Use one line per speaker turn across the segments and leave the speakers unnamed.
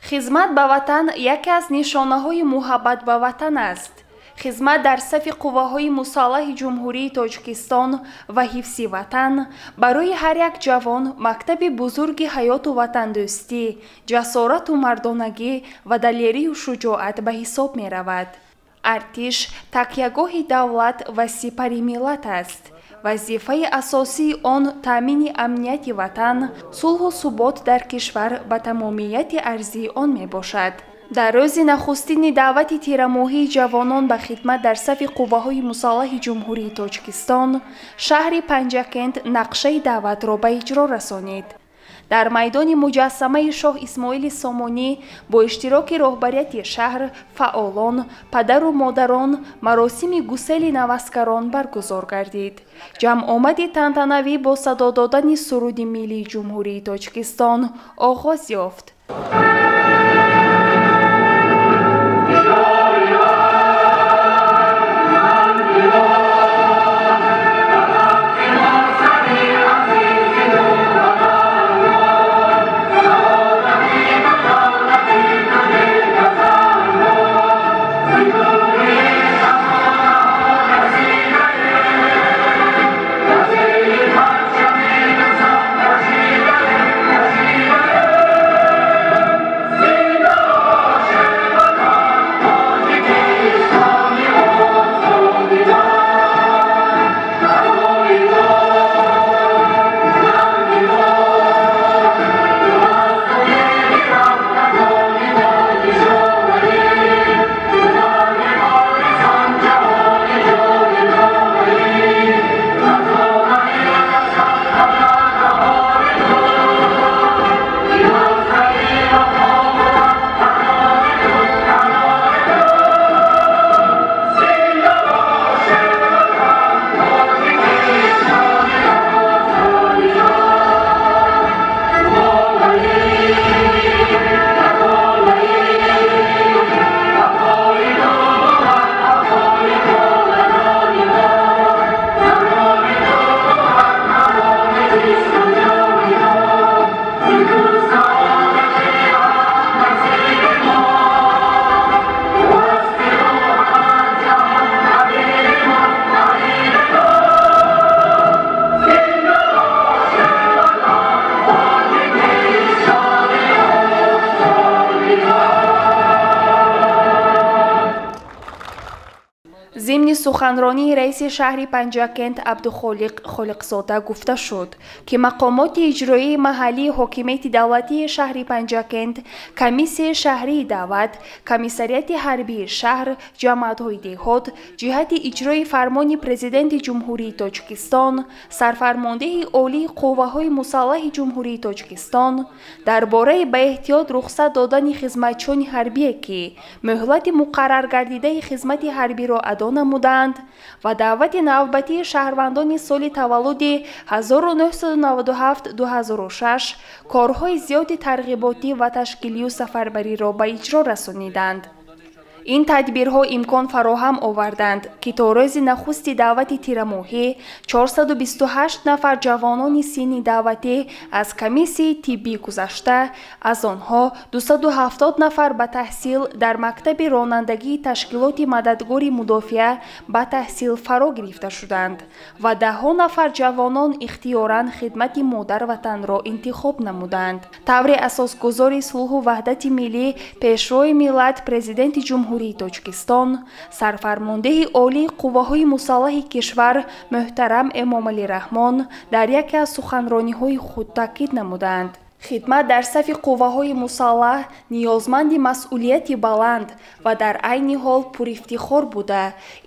Хизмат ба ватан яке аз нишонаҳои муҳаббат ба ватан аст. Хизмат дар сафи қувваҳои мусаллаҳи Ҷумҳурии Тоҷикистон ва ҳифзи ватан барои ҳар як ҷавон мактаби бузурги ҳаёту ватандӯстӣ, ҷасорату мардонагӣ ва далерию шуҷоат ба ҳисоб меравад. Артиш такягоҳи давлат ва сипари миллат аст. Вазифаи асосии он таъмини амнияти ватан, сулҳу субот дар кишвар ба тамомияти арзии он мебошад. Дар рӯзи нахустини даъвати тирамоҳии ҷавонон ба хидмат дар сафи қувваҳои мусаллаҳи Ҷумҳурии Тоҷикистон, шаҳри Панҷакент нақшаи даъватро ба иҷро расонид. Дар майдони муҷассамаи шоҳ Исмоили Сомонӣ бо иштироки роҳбарияти шаҳр, фаъолон, падару модарон маросими гусели наваскарон баргузор гардид. Ҷамъомади тантанавӣ бо садо додани суруди миллии Ҷумҳурии Тоҷикистон оғоз ёфт. Зимни суханронии раиси шаҳри Панҷакент Абдухолиқ Холиқзода гуфта шуд, ки мақомоти иҷроии маҳаллии ҳокимияти давлатии шаҳри Панҷакент, комиссияи шаҳрии даъват, комиссариати ҳарбии шаҳр, ҷамоатҳои деҳот ҷиҳати иҷрои фармони Президенти Ҷумҳурии Тоҷикистон, сарфармондеҳи Олии қувваҳои мусаллаҳи Ҷумҳурии Тоҷикистон дар бораи ба эҳтиёт рухсат додани хизматчиёни ҳарбие, ки муҳлати муқарраргардидаи хизмати ҳарбиро адо намуданд ва даъвати навбатии шаҳрвандони соли таваллуди 1997-2006 корҳои зиёди тарғиботӣ ва ташкилию сафарбариро ба иҷро расониданд. Ин тадбирҳо имкон фароҳам оварданд, ки то рӯзи нахусти даъвати тирамоҳӣ 428 нафар ҷавонони синни даъватӣ аз комиссияи тиббӣ гузашта, аз онҳо 270 нафар ба таҳсил дар мактаби ронандагии ташкилоти мададгори мудофиа ба таҳсил фаро гирифта шуданд ва даҳҳо нафар ҷавонон ихтиёран хидмати модарватанро интихоб намуданд. Таври асосгузори сулҳу ваҳдати миллӣ, Пешвои миллат, Президенти Ҷумҳурии Тоҷикистон, сарфармондеҳи Олии қувваҳои мусаллаҳи кишвар муҳтарам Эмомалӣ Раҳмон дар яке аз суханрониҳои худ таъкид намуданд. Хидмат дар сафи қувваҳои мусаллаҳ ниёзманди масъулияти баланд ва дар айни ҳол пурифтихор буда,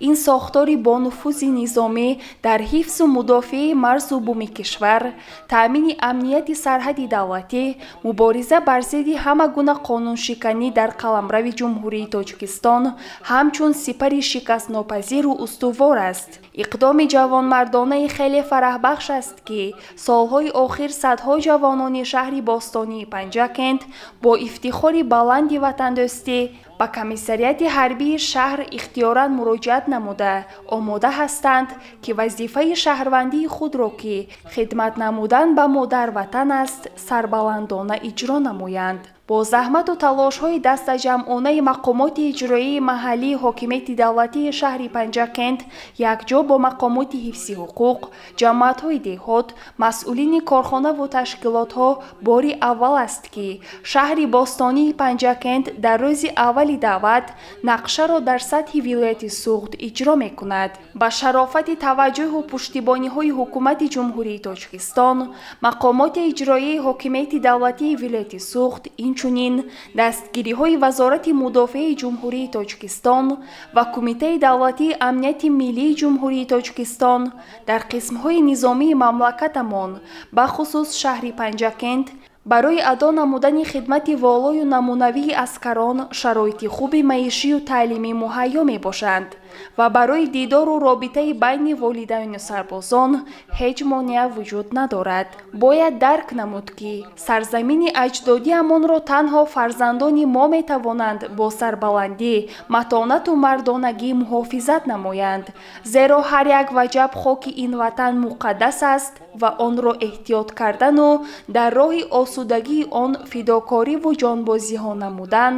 ин сохтори бонуфузи низомӣ дар ҳифзу мудофиаи марзу буми кишвар, таъмини амнияти сарҳади давлатӣ, мубориза бар зидди ҳама гуна қонуншиканӣ дар қаламрави Ҷумҳурии Тоҷикистон ҳамчун сипари шикастнопазиру устувор аст. Иқдоми ҷавонмардонаи хеле фараҳбахш аст, ки солҳои охир садҳо ҷавонони шаҳри бостонии Панҷакент бо ифтихори баланди ватандӯстӣ ба комиссариати ҳарбии шаҳр ихтиёран муроҷиат намуда, омода ҳастанд, ки вазифаи шаҳрвандии худро, ки хидмат намудан ба модарватан аст, сарбаландона иҷро намоянд. Бо заҳмату талошҳои дастаҷамъонаи мақомоти иҷроии маҳаллии ҳокимияти давлатии шаҳри Панҷакент якҷо бо мақомоти ҳифзи ҳуқуқ, ҷамоатҳои деҳот, масъулини корхонаву ташкилотҳо бори аввал аст, ки шаҳри бостонии Панҷакент дар рӯзи аввали даъват нақшаро дар сатҳи вилояти Суғд иҷро мекунад. Ба шарофати таваҷҷӯҳу пуштибониҳои Ҳукумати Ҷумҳурии Тоҷикистон, мақомоти иҷроияи ҳокимияти давлатии вилояти Суғд, инчунин дастгириҳои Вазорати мудофиаи Ҷумҳурии Тоҷикистон ва Кумитаи давлатии амнияти миллии Ҷумҳурии Тоҷикистон дар қисмҳои низомии мамлакатамон, бахусус шаҳри Панҷакент, барои адо намудани хидмати волою намунавии аскарон шароити хуби маишию таълимӣ муҳайё мебошанд ва барои дидору робитаи байни волидайну сарбозон ҳеҷ монеа вуҷуд надорад. Бояд дарк намуд, ки сарзамини аҷдодиамонро танҳо фарзандони мо метавонанд бо сарбаландӣ, матонату мардонагӣ муҳофизат намоянд, зеро ҳар як ваҷаб хоки ин ватан муқаддас аст ва онро эҳтиёт кардану дар роҳи осудагии он фидокориву ҷонбозиҳо намудан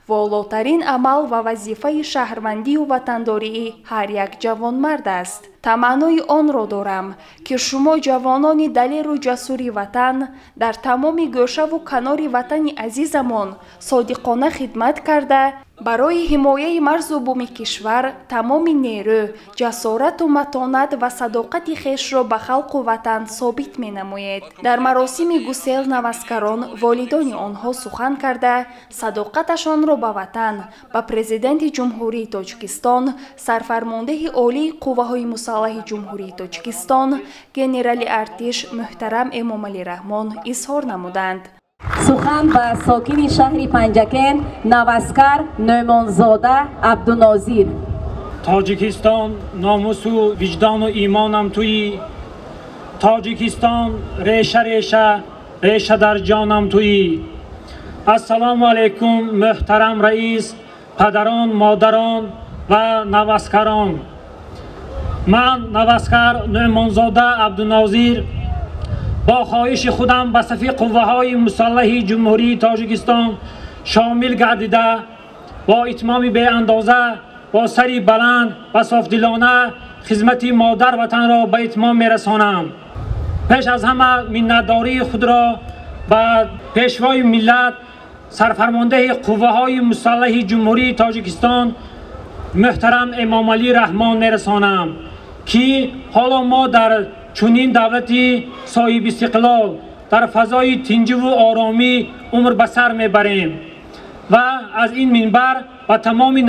волотарин амал ва вазифаи шаҳрвандию ватандории ҳар як ҷавонмард аст. Таманнои онро дорам, ки шумо ҷавонони далеру ҷасури ватан дар тамоми гӯшаву канори ватани азизамон содиқона хидмат карда, барои ҳимояи марзу буми кишвар тамоми нерӯ, ҷасорату матонат ва садоқати хешро ба халқу ватан собит менамоед. Дар маросими гусел наваскарон волидони онҳо сухан карда, садоқаташонро ба ватан, ба Президенти Ҷумҳурии Тоҷикистон, сарфармондеҳи олии қувваҳои мусаллаҳи Ҷумҳурии Тоҷикистон, генерали артиш муҳтарам Эмомалӣ Раҳмон изҳор намуданд.
Сухан ба сокини шаҳри Панҷакент Наваскар Нӯъмонзода Абдунозир.
Тоҷикистон номусу виҷдону имонам туӣ, Тоҷикистон реша реша реша дар ҷонам туӣ. Ассалому алайкум, муҳтарам раис, падарон, модарон ва наваскарон. Ман Наваскар Нӯъмонзода Абдунозир бо хоҳиши худам ба сафи қувваҳои мусаллаҳи Ҷумҳурии Тоҷикистон шомил гардида, бо итмоми беандоза, бо сари баланд ва софдилона хизмати модар ватанро ба итмом мерасонам. Пеш аз ҳама миннатдории худро ба Пешвои миллат, сарфармондеҳи қувваҳои мусаллаҳи Ҷумҳурии Тоҷикистон муҳтарам Эмомалӣ Раҳмон мерасонам, ки ҳоло мо дар чунин давлати соҳибистиқлол дар фазои тинҷиву оромӣ умр ба сар мебарем ва аз ин минбар ба тамоми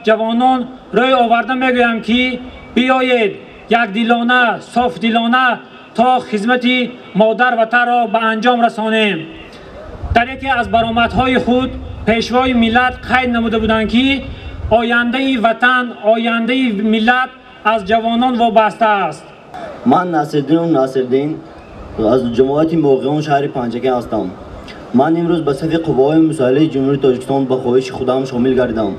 ҷавонон рӯй оварда мегӯям, ки биёед якдилона, софдилона то хизмати модар ватанро ба анҷом расонем. Дар яке аз баромадҳои худ Пешвои миллат қайд намуда буданд, ки ояндаи ватан, ояндаи миллат аз ҷавонон вобаста аст.
Ман Насриддинов Насриддин аз ҷамоати Моғиён шаҳри Панҷакент ҳастам. Ман имрӯз ба сафи қувваҳои мусаллаҳи Ҷумҳурии Тоҷикистон ба хоҳиши худам шомил гардидам.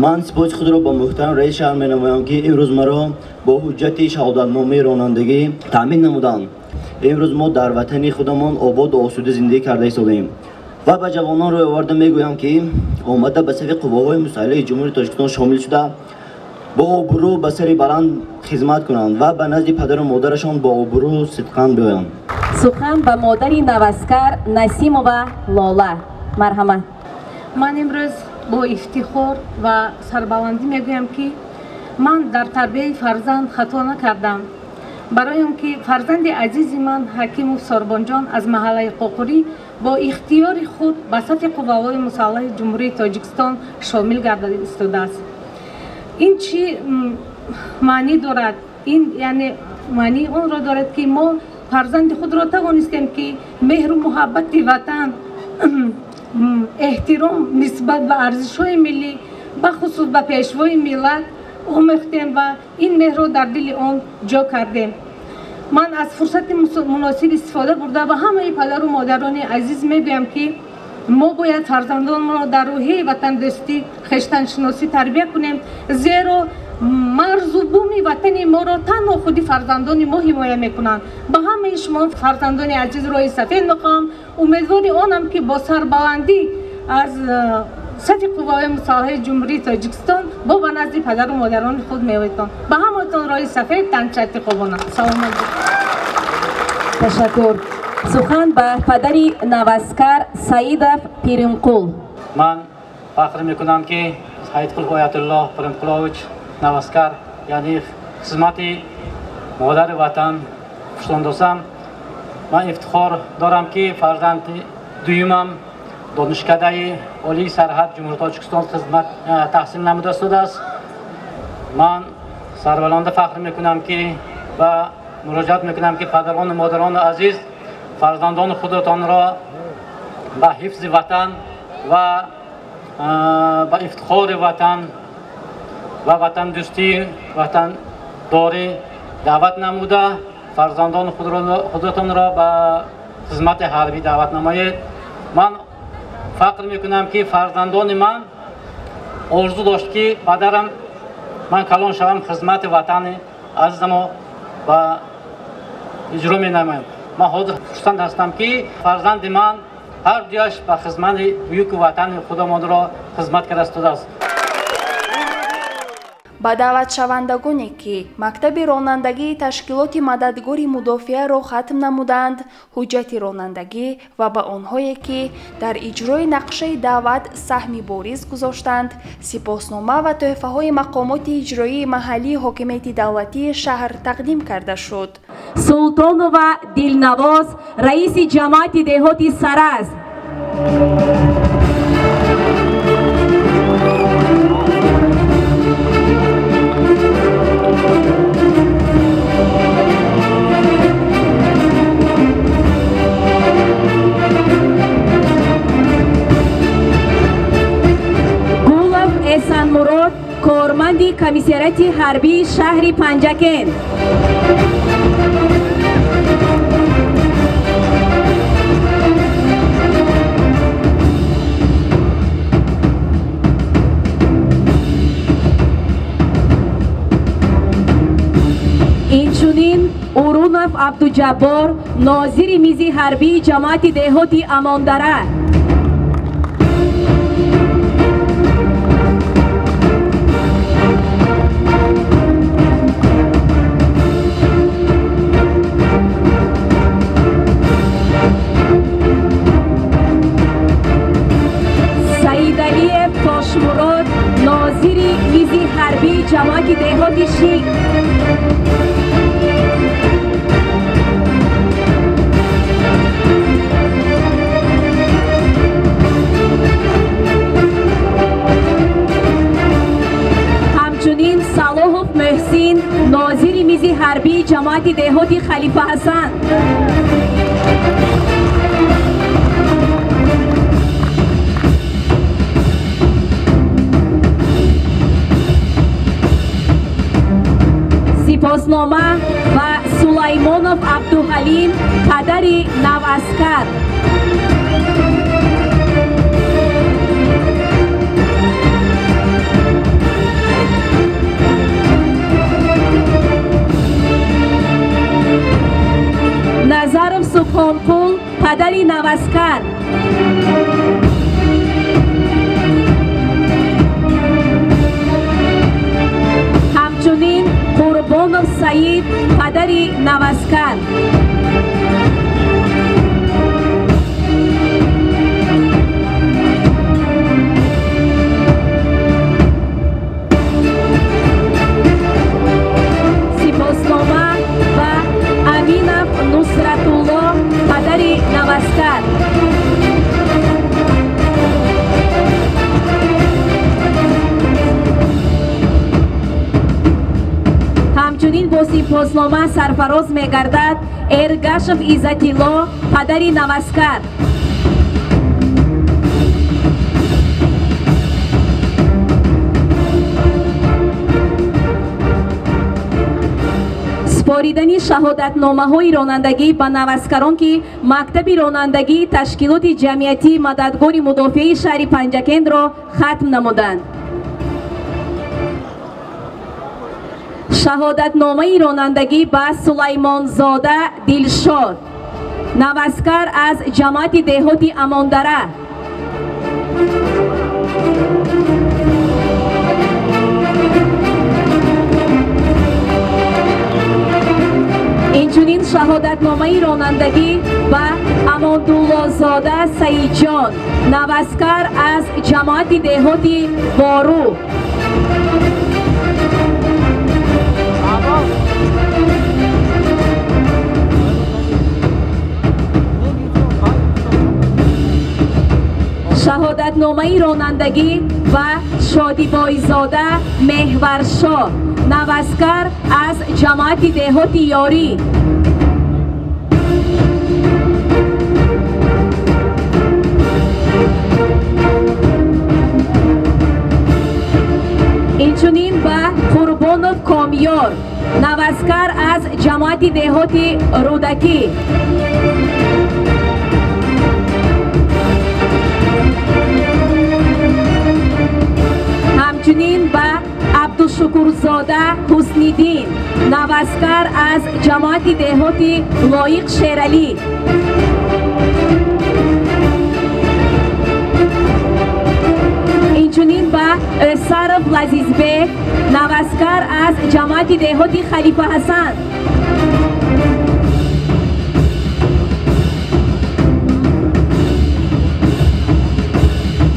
Ман сипоси худро ба муҳтарам раиси шаҳр менамоям, ки имрӯз маро бо ҳуҷҷати шаҳодатномаи ронандагӣ таъмин намуданд. Имрӯз мо дар ватани худамон ободу осуда зиндагӣ карда истодаем ва ба ҷавонон рӯй оварда мегӯям, ки омада ба сафи қувваҳои мусаллаҳи Ҷумҳурии Тоҷикистон шомил шуда, бо обрӯ ба сари баланд хизмат кунанд ва ба назди падару модарашон бо обрӯ сидқан биёянд.
Сухан ба модари наваскар Насимова Лола. Марҳамат.
Ман имрӯз бо ифтихор ва сарбаландӣ мегӯям, ки ман дар тарбияи фарзанд хато накардам. Барои он ки фарзанди азизи ман Ҳакимов Сорбонҷон аз маҳаллаи Қоқурӣ бо ихтиёри худ ба сафи қувваҳои мусаллаҳи Ҷумҳурии Тоҷикистон шомил гардида истодааст. Ин чӣ маънӣ дорад? Ин яъне маънии онро дорад, ки мо фарзанди худро тавонистем, ки меҳру муҳаббати ватан, эҳтиром нисбат ба арзишҳои миллӣ, бахусус ба Пешвои миллат омӯхтем ва ин меҳрро дар дили он ҷо кардем. Ман аз фурсати муносиб истифода бурда ба ҳамаи падару модарони азиз мегӯям, ки мо бояд фарзандонро дар рӯҳияи ватандӯстӣ, хештаншиносӣ тарбия кунем, зеро Марзу буми ватани моро танҳо худи фарзандони мо ҳимоя мекунанд. Ба ҳамаи шумо фарзандони азиз роҳи сафед мехоҳам. Умедвори онам, ки бо сарбаландӣ аз сафи қувваҳои мусаллаҳи Ҷумҳурии Тоҷикистон бо ба назди падару модарони худ меоедтон. Ба ҳамаатон роҳи сафед, танчати хубона. Саломат бошед.
Ташаккур. Сухан ба падари наваскар Саидов Пиринқул.
Ман фахр мекунам, ки Саидқул Ҳоятуллоҳ Пиринқулович наваскар, яъне хизмати модари ватан пуштондосам. Ман ифтихор дорам, ки фарзанди дуюмам донишкадаи олии сарҳад Ҷумҳурии Тоҷикистон хизмат таҳсил намуда истодааст. Ман сарбаланда фахр мекунам, ки ва муроҷиат мекунам, ки падарону модарони азиз, фарзандони худатонро ба ҳифзи ватан ва ба ифтихори ватан ва ватандӯстӣ, ватандорӣ даъват намуда, фарзандони худатонро ба хизмати ҳарбӣ даъват намоед. Ман фахр мекунам, ки фарзандони ман орзу дошт, ки падарам, ман калон шавам, хизмати ватани азизамо ба иҷро менамоям. Ман ҳозир хурсанд ҳастам, ки фарзанди ман ҳар дуяш ба хизмати буюки ватани худамонро хизмат карда истодааст.
Ба даъватшавандагоне, ки мактаби ронандагии ташкилоти мададгори мудофиаро хатм намуданд, ҳуҷҷати ронандагӣ ва ба онҳое, ки дар иҷрои нақшаи даъват саҳми бориз гузоштанд, сипоснома ва тӯҳфаҳои мақомоти иҷроии маҳаллии ҳокимияти давлатии шаҳр тақдим карда шуд.
Султонова Дилнавоз, раиси ҷамоати деҳоти Сараз. Гулов Эсанмурод, корманди комиссариати ҳарбии шаҳри Панҷакент. Инчунин Урунов Абдуҷаббор, нозири мизи ҳарбии ҷамоати деҳоти Амондара. Саидалиев Тошмурод, нозири мизи ҳарбии ҷамоати деҳоти Шик. Ҳамчунин Салоҳов Муҳсин, нозири мизи ҳарбии ҷамоати деҳоти Халифа Ҳасан. Сипоснома ва Сулаймонов Абдуҳалим, падари наваскар. Назаров Субҳонқул, падари наваскар. Ҳамчунин Қурбонов Саид, падари наваскар. Сипоснома ва Аминов Нусратулло, падари наваскар. Ҳамчунин бо сипоснома сарфароз мегардад Эргашев Иззатилло, падари наваскар. Супоридани шаҳодатномаҳои ронандагӣ ба наваскарон, ки мактаби ронандагии ташкилоти ҷамъиятии мададгори мудофиаи шаҳри Панҷакентро хатм намуданд. Шаҳодатномаи ронандагӣ ба Сулаймонзода Дилшод, наваскар аз ҷамоати деҳоти Амондара. Инчунин шаҳодатномаи ронандагӣ ба Амондуллозода Саидҷон, наваскар аз ҷамоати деҳоти Бору. Шаҳодатномаи ронандагӣ ба Шодибойзода Меҳваршоҳ, наваскар аз ҷамоати деҳоти Ёрӣ. Инчунин ба Қурбонов Комёр, наваскар аз ҷамоати деҳоти Рӯдакӣ. Ҳамчунин ба Абдушукурзода Ҳусниддин, наваскар аз ҷамоати деҳоти Лоиқ Шералӣ. Инчунин ба Саров Лазизбек, наваскар аз ҷамоати деҳоти Халифа Ҳасан.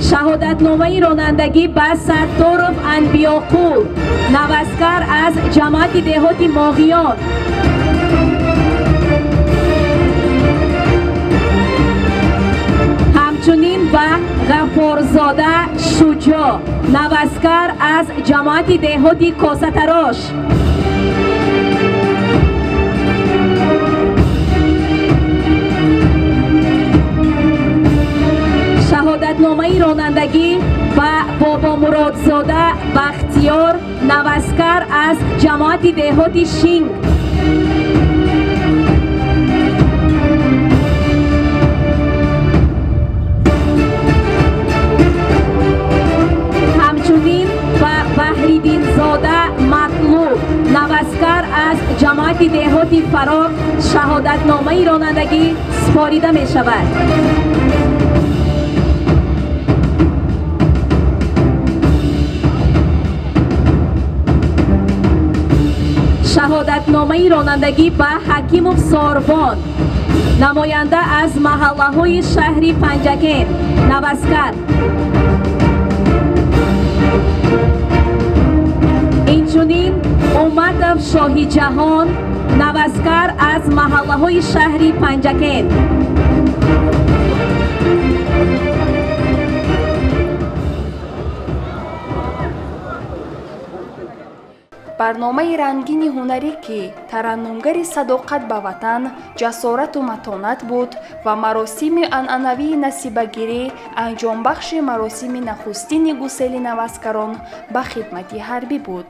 Шаҳодатномаи ронандагӣ ба Сатторов Анбиёқул, наваскар аз ҷамоати деҳоти Моғиён. Ҳамчунин ба Ғаффорзода Шуҷо, наваскар аз ҷамоати деҳоти Косатарош. Шаҳодатномаи ронандагӣ ба Бобомуродзода Бахтиёр, наваскар аз ҷамоати деҳоти Шинг. Ҳамчунин ба Баҳриддинзода Матлуб, наваскар аз ҷамоати деҳоти Фарох шаҳодатномаи ронандагӣ супорида мешавад. Шаҳодатномаи ронандагӣ ба Ҳакимов Сорбон, намоянда аз маҳаллаҳои шаҳри Панҷакент, наваскар. Инчунин Уматов Шоҳиҷаҳон, наваскар аз маҳаллаҳои шаҳри Панҷакент.
Барномаи рангини ҳунарӣ, ки тараннумгари садоқат ба ватан, ҷасорату матонат буд ва маросими анъанавии насибагирӣ анҷомбахши маросими нахустини гусели наваскарон ба хидмати ҳарбӣ буд.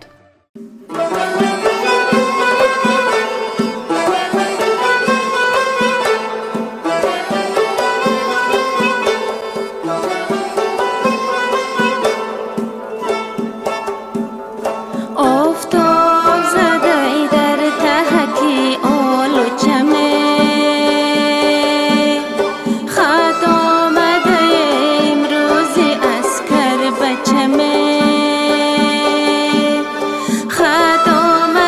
خط آمده.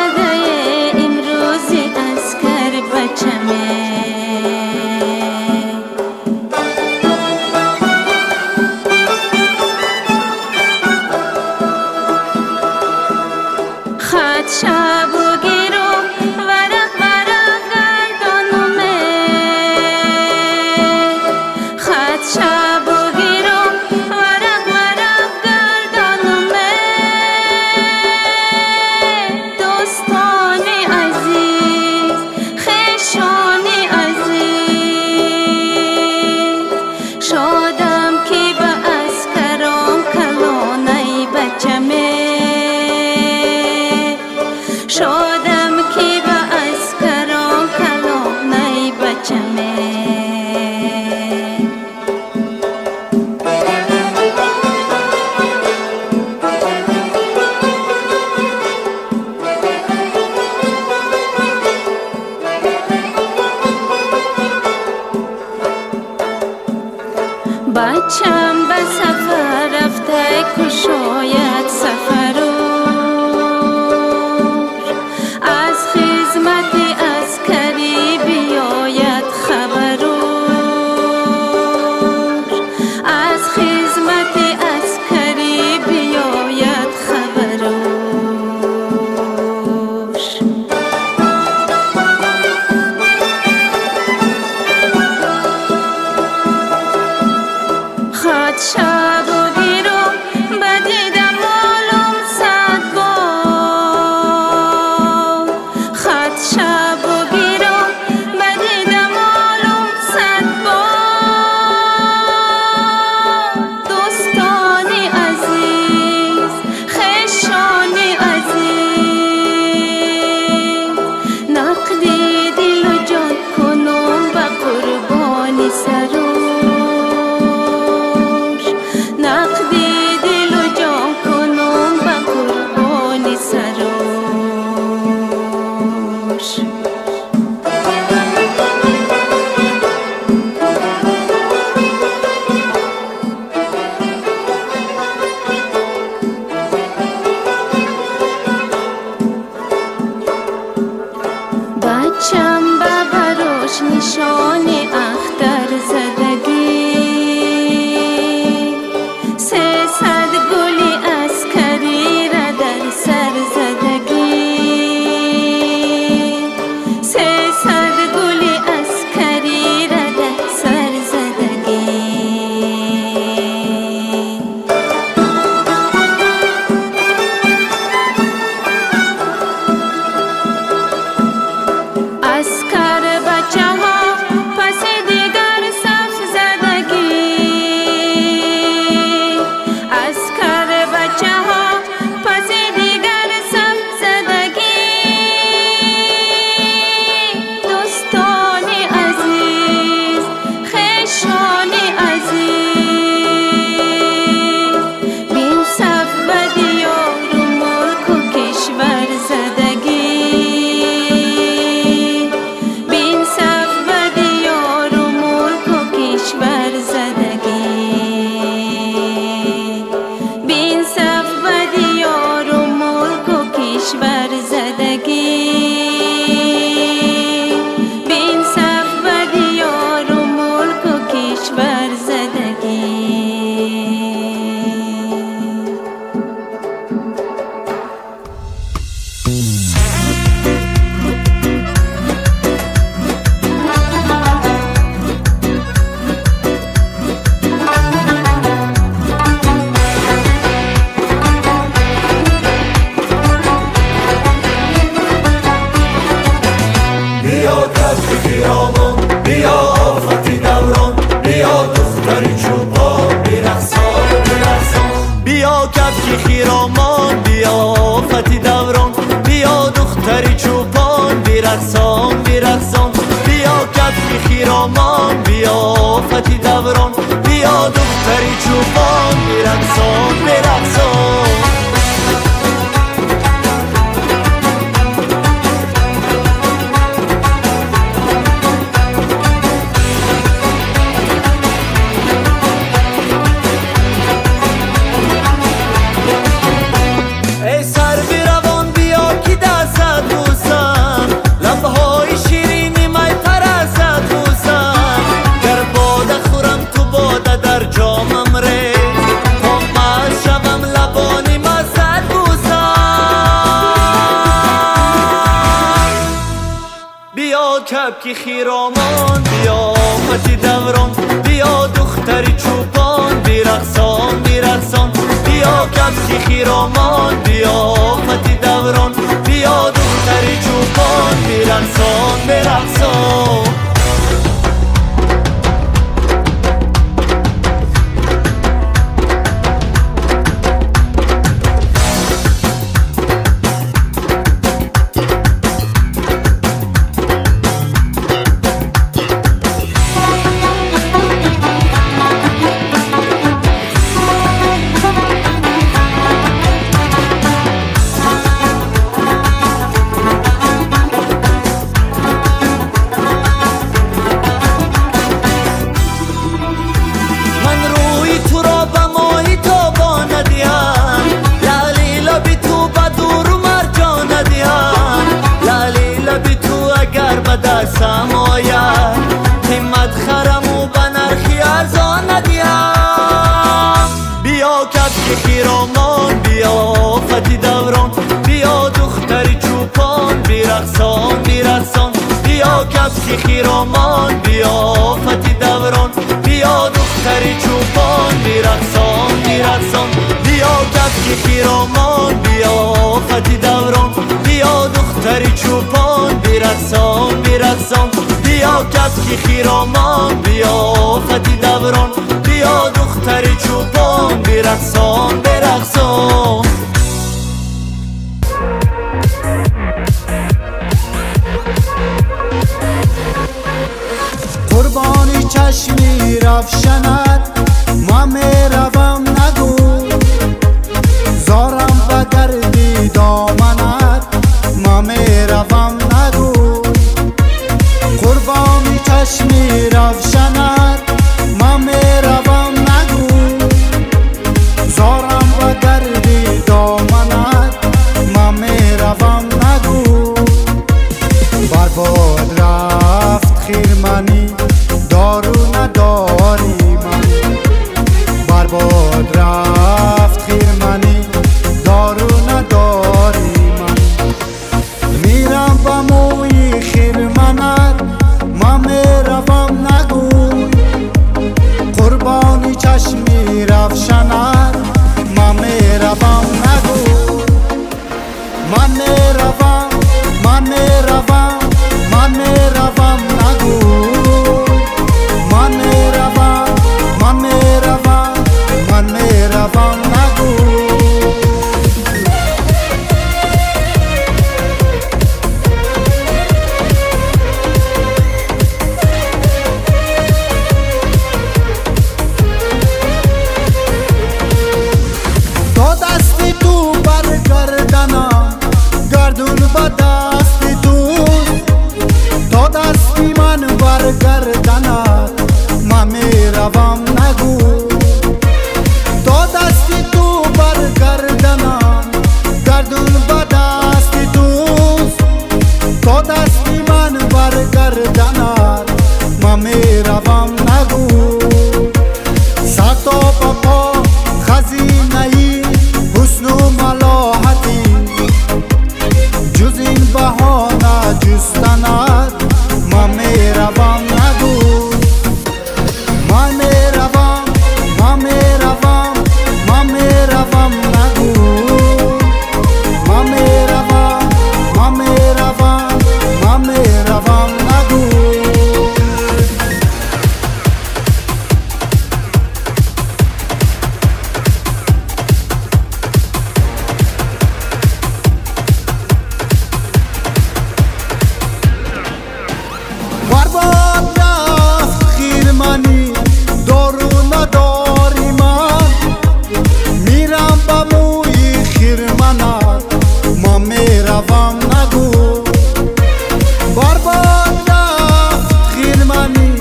Бачам ба сафар рафта кушояд сафарош, аз хизмати аскарӣ биёяд хабарош, аз хизмати аскарӣ биёяд хабарош. Хат шабу гиром ба дидам маълум сад бор, хат шабу гиром ба дидам маълум сад бор. Дӯстони азиз, хешони азиз, нақди дилу ҷон кунум ба қурбони сарош, нақди дилу ҷон кунум ба қурбони сарош. Бачам ба барош нишони ахтар задагӣ, 300 гули аскарира дар сар задагӣ, 300 гули аскарира дар сар задагӣ. Аскар бачаҳо паси дигар саф задагӣ, аскар бачаҳо паси дигар саф задагӣ. Дӯстони азиз, хешони азиз, бин саф ба диёру мулку кишвар задагӣ, бин саф ба диёру мулку кишвар задагӣ, бин саф ба диёру мулку кишвар задагӣ, бин саф ба диёру мулку кишвар задагӣ.
Биё кабки хиромон, биё офати даврон, биё духтари чӯпон, бирақсон, бирақсон. Биё кабки хиромон, биё офати даврон, биё духтари чӯпон, бирақсон, бирақсон. Биё кабки хиромон, биё офати даврон, биё духтари чӯпон, бирақсон, бирақсон. Эй сарви равон, биё ки дастат бӯсам, лабҳои ширини май парастат бӯсам. Гар бода хӯрам, ту бода дар ҷомам рез, то маст шавам лабони маззат бӯсам. Биё кабки хиромон, биё офати даврон, биё духтари чӯпон, бирақсон, бирақсон. Биё кабки хиромон, биё офати даврон, биё духтари чӯпон, бирақсон, бирақсон. کبکی خیرامان بیا فتی دوران بیا دختری چوپان بیرقصان بیرقصان بیا کبکی خیرامان بیا فتی دوران بیا دختری چوپان بیرقصان بیرقصان بیا کبکی خیرامان بیا فتی دوران بیا دختری چوپان بیرقصان بیرقصان.
قربانی چشمی روشنت ما میروم نگو زارم بگردی دامنت ما میروم نگو قربانی چشمی روشنت ما میروم نگو زارم بگردی دامنت ما میروم نگو برباد رفت خیرمنی دارو نداری من برباد رفت خیرمنی دارو نداری من میرم به موی خیرمنت ما میروم نگو قربانی چشمی روشنت ما میروم نگو من میروم من میروم من میروم نگو من میروم من میروم من میروم نگو. تا دستی تو بر گردنم گردون به دست توست تا دستی من بر گردنت من میروم نگو تا دستی تو بر گردنم گردون به دست توست تا دستی من بر گردنت من میروم نگو سر تا به پا خزینه ای حسن و ملاحتی جز این بهانه جستنت من میروم نگو من میروم من میروم من میروم نگو من میروم من میروم من میروم نگو. برباد رفت خیرمنی دارو نداری من میرم به موی خیرمنت من میروم نگو برباد رفت خیرمنی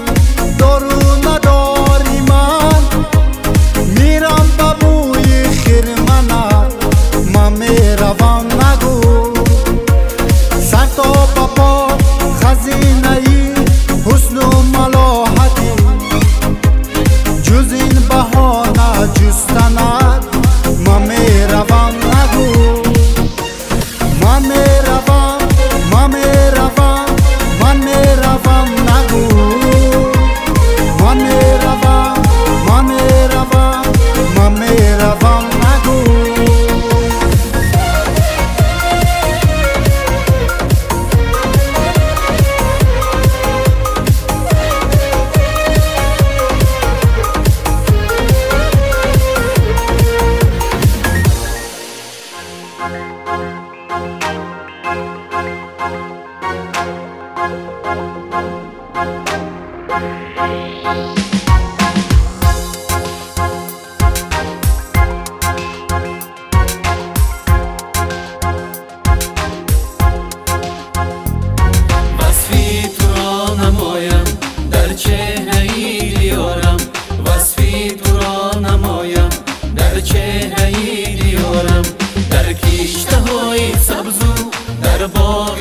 دارو نداری من میرم به موی خیرمنت من میروم نگو سر تا به پا خزینه ای حسن و ملاحتی جز این بهانه جستنت من میروم نگو من میروم من میروم من میروم نگو من میروم من میروم من میروم نگو.
وصفی تو را نمایم در چهره دیارم وصفی تو را نمایم در چهره دیارم در کشته های سبزو در باغ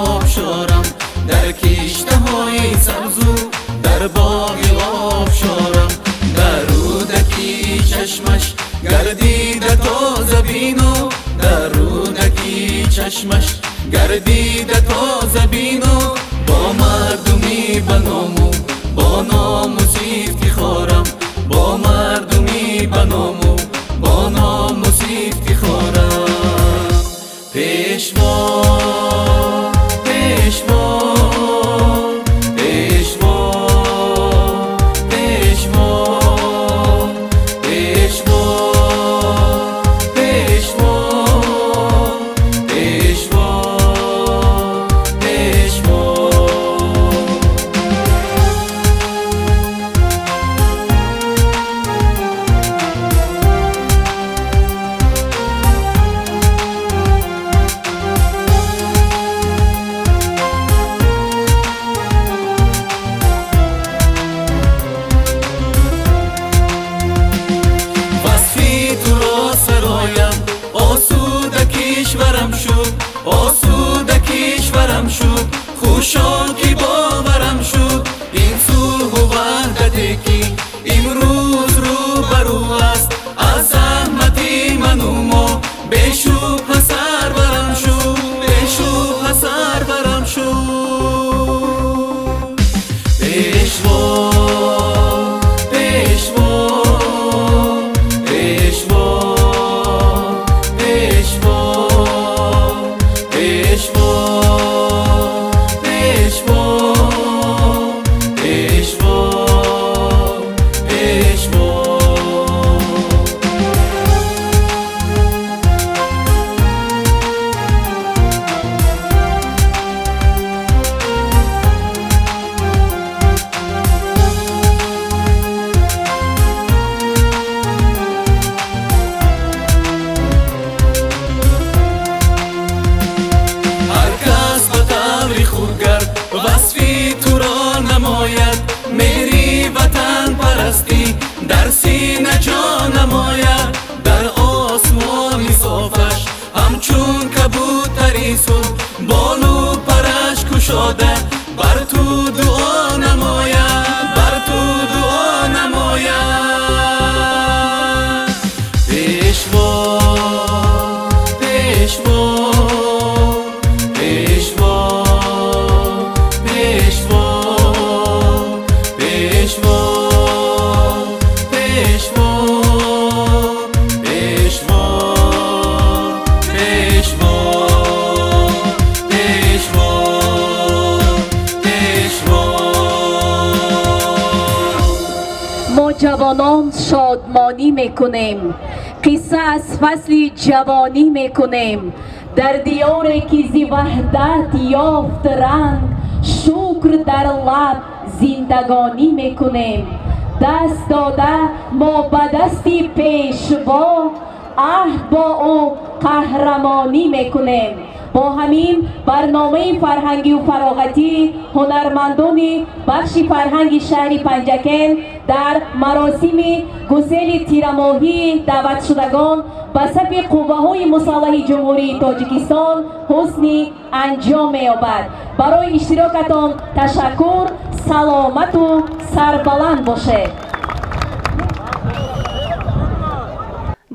آبشارم در کشته های سبزو در باغ آبشارم در رودکی چشمش گردیده تازه بینو در رودکی چشمش گردیده تازه بینو با مردمی баному бо номус ифтихорам, бо мардуми баному бо номус ифтихорам. Пешво, пешво, пешво, пешво, пешво, пешво, пешво, пешво. Осуда кишварам шуд, хушон ки боварам шуд, ин сулҳу ваҳдате ки имрӯз рӯбарӯ аст, аз заҳмати ману мо бешубҳа сарварам шуд, бешубҳа сарварам шуд. Пешво, пешво, пешво, пешво, пешво, пешво, пешво, пешво. Васфи туро намояд, меҳри ватанпарастӣ дар сина ҷо намояд, дар осмони софаш ҳамчун кабутари сурх болу параш кушода бар ту дуо намояд, бар ту дуо намояд. Пешво, пешво, пешво, пешво, пешво, пешво, пешво, пешво, пешво, пешво.
Мо ҷавонон шодмонӣ мекунем, қисса аз фасли ҷавонӣ мекунем. Дар диёре ки зи ваҳдат ёфт ранг, шукр дар лаб зиндагонӣ мекунем. Даст дода мо ба дасти пешво, аҳд бо ӯ қаҳрамонӣ мекунем. Бо ҳамин барномаи фарҳангию фароғатӣ ҳунармандони бахши фарҳанги шаҳри Панҷакент дар маросими гусели тирамоҳии даъватшудагон ба сафи қувваҳои мусаллаҳи Ҷумҳурии Тоҷикистон ҳусни анҷом меёбад. Барои иштирокатон ташаккур, саломату сарбаланд бошед.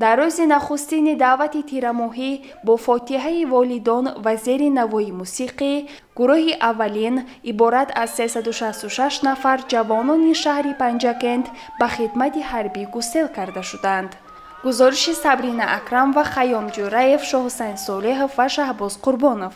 Дар рӯзи нахустини даъвати тирамоҳӣ бо фотиҳаи волидон ва зери навои мусиқӣ гурӯҳи аввалин иборат аз 366 нафар ҷавонони шаҳри Панҷакент ба хидмати ҳарбӣ гусел карда шуданд. Гузориши Сабрина Акрам ва Хайём Ҷӯраев, Шоҳусайн Солеҳов ва Шаҳбоз Қурбонов.